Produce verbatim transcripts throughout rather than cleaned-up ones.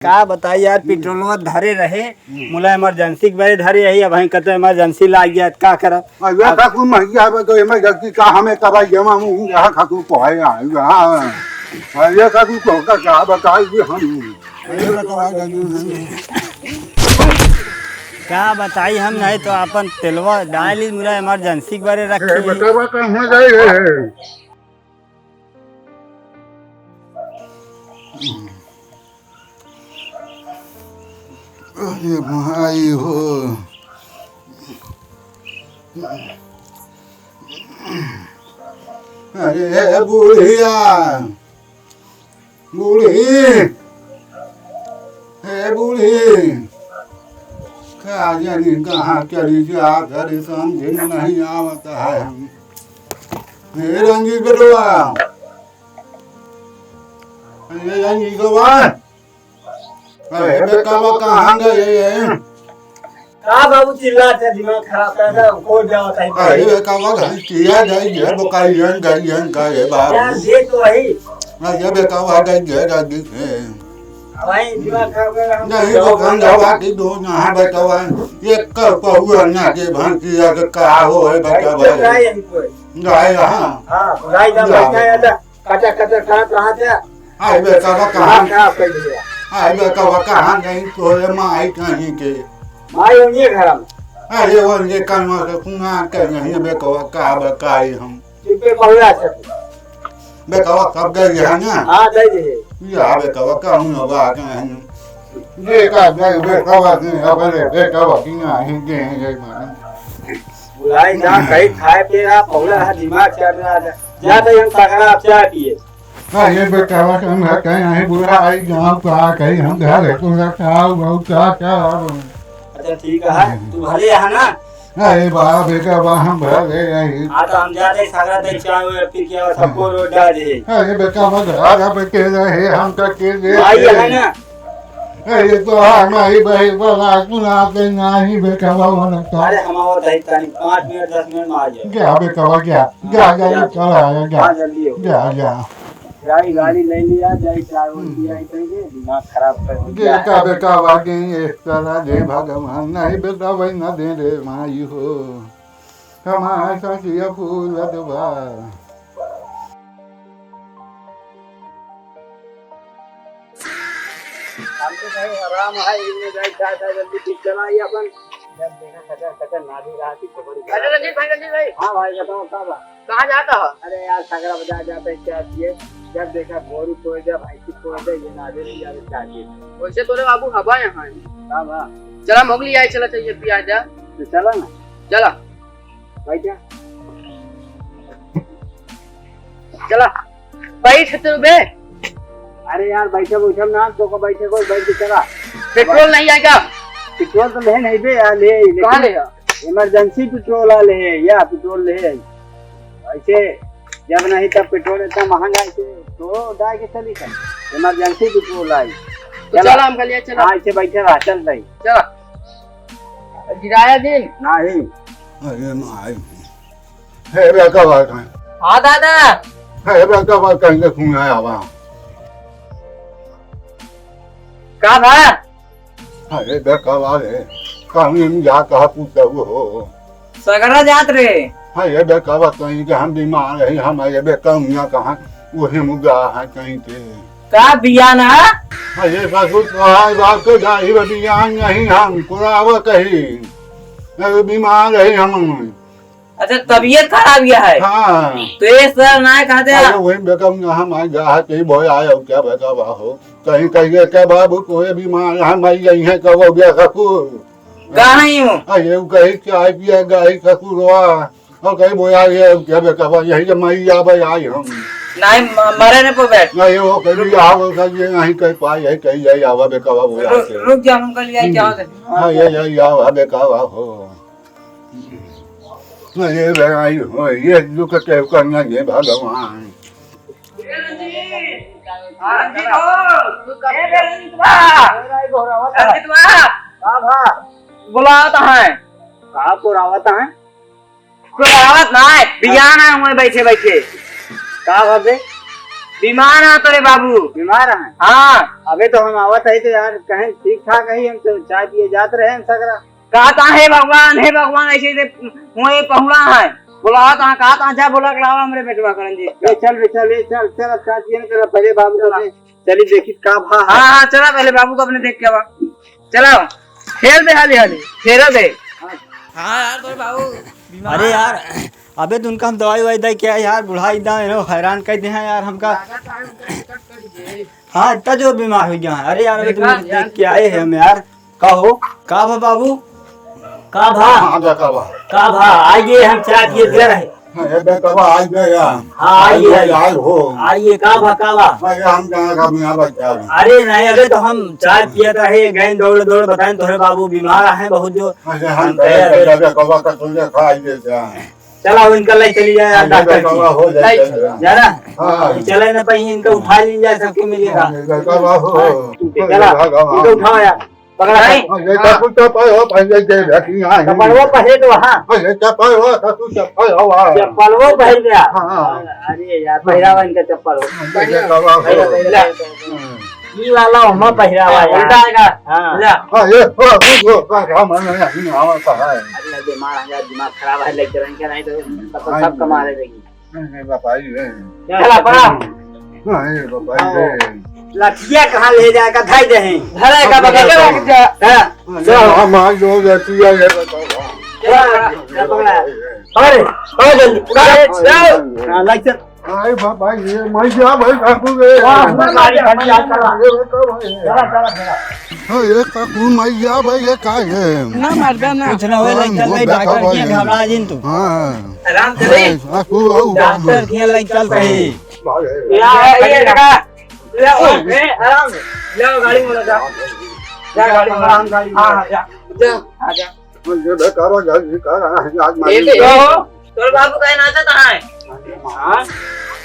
का बताई यार, पेट्रोलवा धरे रहे, मुला इमरजेंसी के बरे धरे रही, अब हम कहते इमरजेंसी लाग गया, का करब? अरे अब का कोई महिला है, तो इमरजेंसी का हमें कब आई, जमा मुंह यहाँ का तू को है, यहाँ, यहाँ। अरे का तू को का, का बताई कि हम? का बताई हम, नहीं तो अपन तेलवा डाल ही, मुला इमरजेंसी के बरे रखे। बतावा कहाँ जाए है? अरे भाई हो। अरे बुढ़िया, बूढ़ी, हे बूढ़ी, का जानी कहाँ चली जा, घर समझ में नहीं आवत है हम। हे रंजीत बेटवा, अरे रंजीत बेटवा, अरे बेटवा कहाँ गए? का बाबू चिल्लात है, दिमाग खराब कर दे, को जाओ कहीं पे। अरे बेटवा, घर किया जाए, ये बोकाइयन, गाइयन का, ये बाबू। यार, ये तो वही। अरे बेटवा, गई है, गई है। वही दिमाग खराब कर रहा हूँ। नहीं, वो गंगा बाटी दो, यहाँ बेटवा, एक कर पहुआ ना के भंसिया के का हो है, बेटवा। अरे, तो गाय है कोई। गाय, हाँ। हाँ, गाय का गाय। बच्चा है, तो कचर कचर करत रहा था। आई बेटवा कहाँ? दिमाग खराब कर दिया। आई बेटवा कहाँ गई तोरे माई कहीं के? माई होंगे घर में। अरे वो ये कानवा से सुना के नहीं बेटवा का बताई हम। चुप्पे पहुँचा सके। बेटवा सब गए है ना? हाँ, गए है। या बेटवा कहूँ ना बात नहीं। ये का गए बेटवा नहीं, अब रे बेटवा की नहीं गए, गए माने। बुलाई जा, कहीं खाए पे रहा, पौला है, दिमाग चल रहा है। जा तो हम सगरा आप चाय पिए। अरे बेटवा, हम घर कहीं नहीं बुला आई, गाँव का कहीं हम घर है, तू घर का आओ, बहुत का, का आओ। अच्छा, ठीक है, तू भले यहाँ ना। अरे बा, बेटवा, हम भले आई। हाँ, तो हम जाते हैं, सागरा तक चाय वाय पी के और सबको रोड डाल दे। अरे बेटवा, घर पे के रहे, हम तो के रहे। भाई है ना? अरे तो हमारी भाई बड़ा सुनाते नहीं बेटवा, वाला का। अरे हम और दही तानी पाँच मिनट, दस मिनट में आ जाए। क्या बेटवा, क्या? क्या, क्या, हाँ, क्या? चला आया, क्या? हाँ, जल्दी हो। क्या, क्या? जाई गाड़ी ले लिया, जाई चाय वाय हम्म। पिया, इतने के दिमाग खराब कर दिया। देखा बेटा, वाकई इस तरह दे भगवान, नहीं बेटा, वही ना दे रे माई हो। हमारा सखिया फूल दबा। हम तो भाई आराम है, इनमें जाई चाय, चाय जल्दी पी चला, ये अपन जब देखा कचर, कचर नादी रहा थी, खबर ही अरे रंजीत भाई, रंजीत भाई। हाँ भाई, बताओ, का बा? कहाँ जाता है? अरे यार, सगरा बाजार जाता है, क्या किए? जब देखा, गोरू कोई दे, भैंसी कोई दे, ये नादी नहीं जाने चाहिए। वैसे तोरे बाबू हवा यहाँ है। का बा? चला, मोगली आई, चला, चाहिए, पिया जा। तो चला ना। चला। बैठ जा। चला, बैठ तू बे। अरे यार, बैठे, बैठे ना, तो को बैठे, कोई बैठ के चला। पेट्रोल नहीं आएगा? पेट्रोल तो ले नहीं बे यार, ले, लेकिन कहाँ ले? इमरजेंसी पेट्रोल आ ले, या पेट्रोल ले। ऐसे जब नहीं तब पेट्रोल इतना महंगा है, तो डाल के चली था। इमरजेंसी पेट्रोल आई। तो चला। चला, हम कल चला। हाँ, ऐसे बैठे रहा, चल रही। चला। गिराया दिन। नहीं। अरे माई। हे बेटवा कहीं। हाँ दादा। हे बेटवा कहीं के सुना आवा। का भा? अरे बेटवा रे, कहीं हम जा कहा पूछब हो। सगरा जात रे। अरे बेटवा कहीं के हम बीमार है, हम ये बेटवा कहाँ, वही मुद्दा है कहीं के। का बियान है? अरे ससुर, तोहार बाप के दाढ़ी बा, बियान नहीं हम, पुरावा कही। अरे बीमार है हम। अच्छा, तबीयत खराब यह है? हाँ। तो ये सर ना कहते हैं। अरे वही बेटा, हम आए गा है, कहीं बोए आए हो क्या बेटा, वाह हो। कहीं कहिए क्या बाबू, कोई बीमार है, मैं यही है, कब हो गया ससुर? कहाँ ही हूँ? अरे वो कहीं चाय पिए गई ससुर हुआ। और कहीं बोया ये क्या बेटा बा, यही जब मैं आवे आई हम। नहीं, म-, मरे नहीं पे बैठ। नहीं, वो कहीं भी आवे, कहीं ये नहीं कह पाए, यही कहीं जाए आवे बेटा बा, बोया रु-, के। रुक जा, हम कल यही क्या होता है? हाँ, ये, ये, ये आवे बेटा बा हो। नहीं, ये भाई हो, ये दुख के करना ये भगवान। रंजीत हो, ए रंजीत बा, रंजीत बा, का बा? बुलावत है। का बुलावत है? कोई आवत ना है, बियान है हुए बैठे बैठे। का बात है? बीमार है तोरे बाबू। बीमार है? हाँ। अबे तो हम आवत है तो यार, कहें ठीक ठाक है, हम तो चाय पिए जात रहे हम सगरा। कहा था, "हे भगवान, हे भगवान", ऐसे, ऐसे मुँह पहुड़ा है। बोला था, कहा था, "जा बोला के लावा हमरे बेटवा करन जी।" ए, चल बे, चल, ए, चल, चल, अब चाय पिए ना, चल, पहले बाबू का चला। दे। चली देखी का भा है। हाँ, हाँ, चला पहले बाबू को अपने देख के आवा। चला, फेर दे हाली हाली, फेर दे। हाँ यार, तोरे बाबू बीमार अरे है। यार, अबे तो उनका हम दवाई ववाई दे क्या यार, बुढ़ा एकदम, you know, हैरान कर दे हैं यार हमका। हाँ, इतना जोर बीमार हो गया है। अरे यार, अबे तुम देखा यार। देख के आए हैं हम यार। का हो? का भा बाबू? का भा? हाँ, बेटा, का भा? का भा? आइए, हम चाय पिए दे रहे। हाँ, ये बेटा, का भा? आइए यार। हाँ, आइए, आइए, आइए। आइए हो। आइए, का भा, का भा? हाँ, ये हम कहाँ का बिना बच्चा है? अरे नहीं, अबे तो हम चाय पिए रहे, गए दौड़ दौड़ बताएं, तोहरे बाबू बीमार हैं बहुत जो। हाँ, ये हम हम कहे, कहे, अबे बेटा, का भा का तुझे खा आइए क्या? चला, इनका ले चली जाए यार, हाँ, डॉक्टर बेटा, का भा हो जाए, की। चल, चल। जा ना? हाँ। चले ना पाई, इनका उठा ली जाए, सबके मिलेगा। हाँ, बेटा, का भा हो। हाँ, ठीक है, चला, भगवान। इनका उठाओ यार। पकड़ा है। हाँ, ये चप्पल तो पाए हो, भाई, ये, ये, ये, यहाँ है। चप्पलवा पहरे तो वहाँ। हाँ, ये चप्पल हो, तो तू चप्पल हो, हाँ। चप्पलवा पहर गया। हाँ, हाँ। अरे यार, पहरावा इनका चप्पल हो। हाँ, ये, ये चप्पल हो। पहरा, पहरा, पहरा। हाँ। ई वाला ओमा पहरावा हाँ, यार। उल्टा आएगा। हाँ। ले। हाँ, ये, ओ, ओ, ओ, का, का, मन नहीं, नहीं, आवा, का है। अरे, दिमाग, दिमाग खराब है, लेक्चर इनका नहीं तो, सब, सब कमा रहे देखिए। नहीं, नहीं, बाबा, ये है। चला, पकड़ा। नहीं, बाबा, ये है। लठिया कहाँ ले जाएगा? धाई दे हैं। धरा का बगल में रख दे। हाँ। चलो, हम आज लोग लठिया ये बताओ। चला, चला, पकड़ा। अरे, पकड़ जल्दी, पकड़। अरे, चल। हाँ, लाइट चल। अरे बाबा, ये मैं जा भाई, बाबू रे। वाह, हमारे गाड़ी, गाड़ी, आ, चला। ये बताओ भाई। चला, चला, चला। हाँ, ये काकू मैया भाई, ये का है? ना मर्दा ना। कुछ ना होए, हाँ, लइका वो भाई, बैठा डॉक्टर भाई के है। घबरा जिन तू। हाँ। आराम से रे। हाँ, काकू, आओ, डॉक्टर के लइका चल रही। भाई है। या, या, या, या। ले आओ, ए, आराम से। ले आओ, गाड़ी में ले जा। जा, गाड़ी में। आराम, गाड़ी में। हाँ, हाँ, जा। जा, हाँ, जा। ये बेकार हो, जल्दी कर, आज मारी। ए, तो, तोरे बाबू काहे नाचत हैं? हाँ?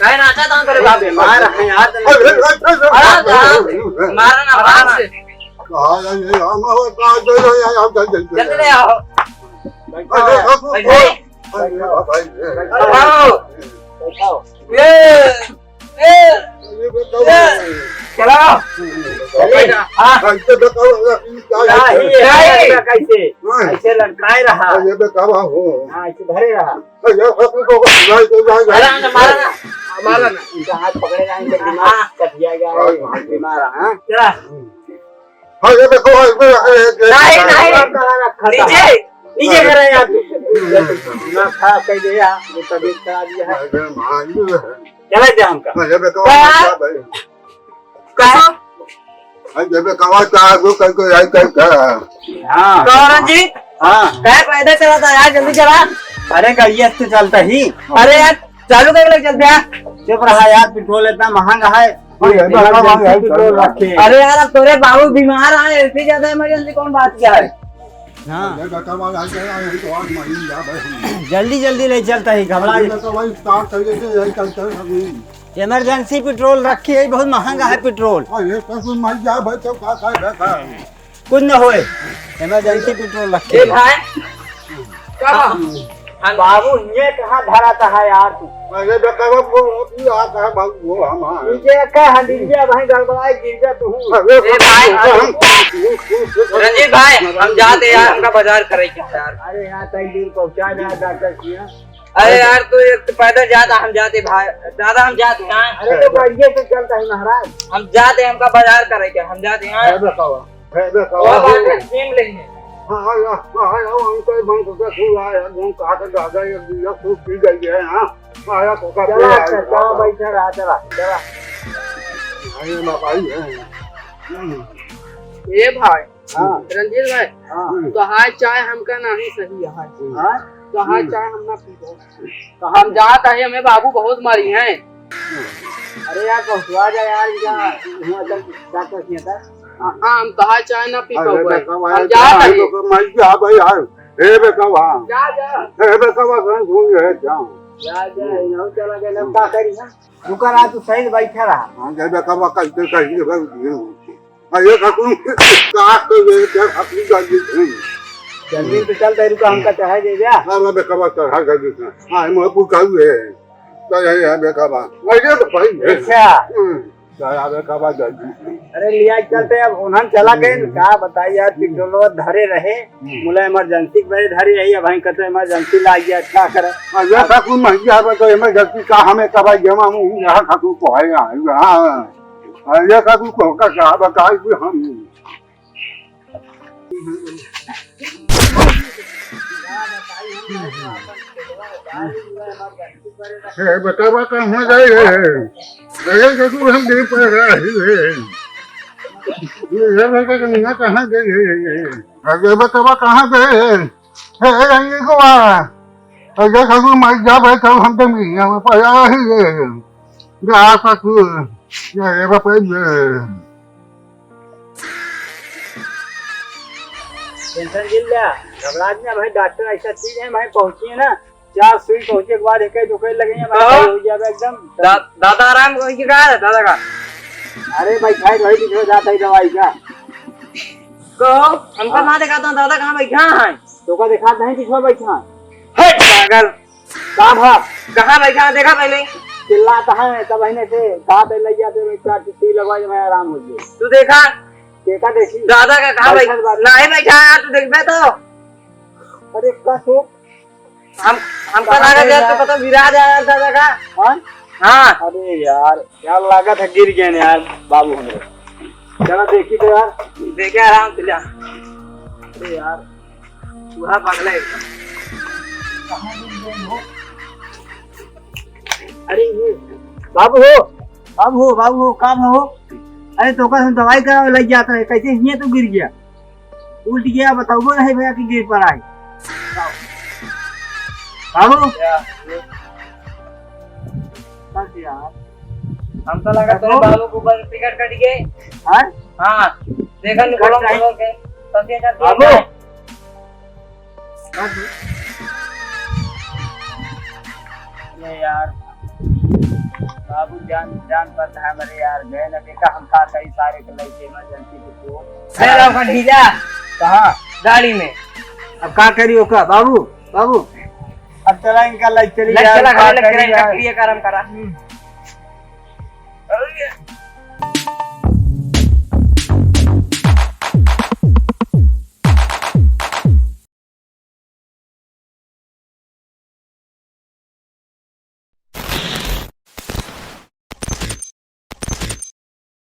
काहे नाचत हैं तोरे बाबू? मार हैं यार, तने। अरे, अरे, अरे, अरे, अरे, अरे, मारा ना, मारा ना। हाँ, ये, ये, हम, हम, हम, जल्दी, जल्दी, जल्दी। जल्दी ले आओ। अरे, अरे, बैठो। अरे, बाबा, ये। बैठाओ। बैठाओ। ये। ए, अरे, बताओ। ए, चलो। चलिए। हाँ। कैसे बताओ, ये क्या है? नहीं, ये नहीं। कैसे? हाँ। ऐसे लटकाए रहा। अरे, बताओ, हो। हाँ, ऐसे धरे रहा। अरे, ये तो, तो, तो, नहीं, तो, नहीं, नहीं। मारा ना, मारा ना। मारा ना। इनका हाथ पकड़े ना, इनका दिमाग हाँ। कटिया गया है, हाँ, हाँ। बीमार है, हाँ। चला। हाँ, ये देखो, ये, ये, ये, ये, नहीं, नहीं। नीचे, नीचे करे यार तू। दिमाग खराब कर दिया, ये तबीयत खराब है। अरे, मान लो। चला जा हमका। हाँ, ये देखो, का? हाँ, भाई। का? हाँ, ये देखो, का, का, वो कर, कर, यार, कर, कर। हाँ। कहो रंजीत? हाँ। काहे पैदल चला था यार, जल्दी चला। अरे, गाड़िया से चलता ही। अरे यार, चालू कर ले, चल बे। चुप रहा यार, पेट्रोल इतना महंगा है। अरे यार, इमरजेंसी पेट्रोल रखे। अरे यार, अब तोरे बाबू बीमार आए, इससे ज्यादा इमरजेंसी कौन बात क्या है? हाँ। अरे बेटा, भाई, आज कह रहा है, तो आज महीन जा भाई हम। जल्दी जल्दी ले चलता ही, घबरा। अरे बेटा, भाई, स्टार्ट कर लेते, यही चलते हैं अभी। इमरजेंसी पेट्रोल रखी है, बहुत महंगा है पेट्रोल। अरे, तो कोई मर जा भाई, तो का, का, का, का? कुछ न होए, इमरजेंसी पेट्रोल रखे। ए भाई, का बा? हम बाबू, ये कहाँ धराता है यार तू? अरे बेटा, वो, वो, वो आता है बाबू, वो हमारा। ये क्या है, गिर गया भाई, गड़बड़ाए, गिर गया तू। अरे ए भाई, हम, रंजीत भाई, हम जाते यार, हमका बाजार करे के है यार। अरे यार, तई दूर पहुँचा दे डॉक्टर के यहाँ। अरे यार, तू एक तो पैदल जाता, हम जाते भाई, दादा, हम जाते हैं। अरे तो गाड़िए से चलता है महाराज। हम जाते हैं, हमका बाजार करे के, हम जाते हैं। अरे बताओ। है बे, वो कवा बात हो? है, छीन लेंगे। हाँ, हाँ, हाँ, हाँ, हाँ, हम तो बंद करके छू रहा है, हम कहा था, दादा, ये, ये खूब पी गई है, हाँ। आया तो का चला, पे आया, चला, चला। बैठा रहा, चला, चला। अरे, बाबा, ये है। हम्म। ए भाई, हाँ। रंजीत भाई, हाँ। तोहार चाय हमका नहीं सही है। हाँ? तोहार हम्म। चाय हम ना पीबो। तो हम जात है, हमें बाबू बहुत मारी हैं। अरे यार, पहुंचवा जा यार, इनका, वहाँ तक डॉक्टर के था। हाँ, हाँ, हम तोहार चाय ना पी अरे पाऊंगा। बेटा, हम वहाँ जात है। तो मैं क्या भाई यार? ए बेटा, वहाँ। जा, जा। ए बेटा, वहाँ कहाँ घूम रहे, जाओ। जा, जा, इन्हों चला गया, अब का करी हम? रुका रहा, तू सही से बैठा रहा। हाँ, जा बेटा, वहाँ कहीं, कहीं, कहीं, कहीं। अरे काकू, का कर रहे थे? अपनी गाड़ी से। जल्दी तो चल, तेरे को हमका चढ़ा दे जा। हाँ, मैं बेकवा चढ़ा कर देता। हाँ, मैं पूछा हुए। तो यही है बेटा बात। वही तो भाई है। अच्छा। हम्म। तो यार बेटा बात जल्दी। अरे लिया चलते, अब उन्हन चला गए, हम्म। का बताई यार, पेट्रोलवा धरे रहे, हम्म। मुला इमरजेंसी के बरे धरे रही, अब हम कहते इमरजेंसी ला गया, क्या करे? और ये का कोई महंगी आवे तो इमरजेंसी का हमें कब आई जमा मुंह यहाँ का तू को है यहाँ, यहाँ। और ये का तू को का, का बताई भी हम। ए, बतावा कहाँ गए? गए के तू हम दे पर रही है। ये बतावा कहाँ गए? अरे बतावा कहाँ गए? ए, ए, ये को आ। अरे खसू मर जा भाई, तब हम तो मिल जावे पर रही है। जा ससुर। ये, ये बाप रे। टेंशन जिन ल्या, घबरा जिन भाई, डॉक्टर ऐसा चीज है भाई, पहुंची है ना, चार सुई पहुंचे के बाद एक दुखे लगे हैं भाई, हाँ। हो जावे एकदम। दा-, दादा आराम को की कहा है दादा का? अरे भाई, खाए वही दिखा जाता है दवाई का। कहो, हमका हाँ। ना देखा तो दादा कहाँ बैठा है? तो का देखा नहीं, पीछे बैठा है। हट पागल। का भा? कहाँ बैठा है? देखा पहले। चिल्लाता है, तब अहिने से कहा तो लग जाते, मैं चार से सुई लगवा दे, मैं आराम हो जाए। तू देखा? देखा देखी। दादा का कहाँ बैठा बैठा? बात। नहीं बैठा है, तू देखबे तो। अरे का सो? हम, हमका कहाँ लगा गए यार, यार? तू पता विराज आया दादा का। हाँ? हाँ। अरे यार, यार लागत है गिर गए यार बाबू हमरे। चला देखी तो यार। देखे आराम से जा। अरे यार, चूहा पगला है। अरे ये बाबू हो, बाबू हो, बाबू हो, का हो? अरे तो का हम दवाई करावे लग जाता है, कैसे हिये तो गिर गया, उल्ट गया, बताओ नहीं भैया कि गिर पड़ा है। बाबू। क्या? बस यार। हमका लगा तोरे बाबू के ऊपर टिकट कट गए। हाँ? हाँ, देखा नहीं टिकट बोलो, नहीं। बोलो के, तो क्या चलती है? बाबू। अरे यार, बाबू जान, जान पर था हमारे यार, गए ना देखा हम का कही सारे के लइके इमरजेंसी के तो। अरे लौका ढीला। कहाँ? गाड़ी में। अब का करी ओका? बाबू, बाबू। अब चला इनका लग चली लग यार, चला का घरे, लग चला करी इनका यार? प्रिय करम करा। हम्म।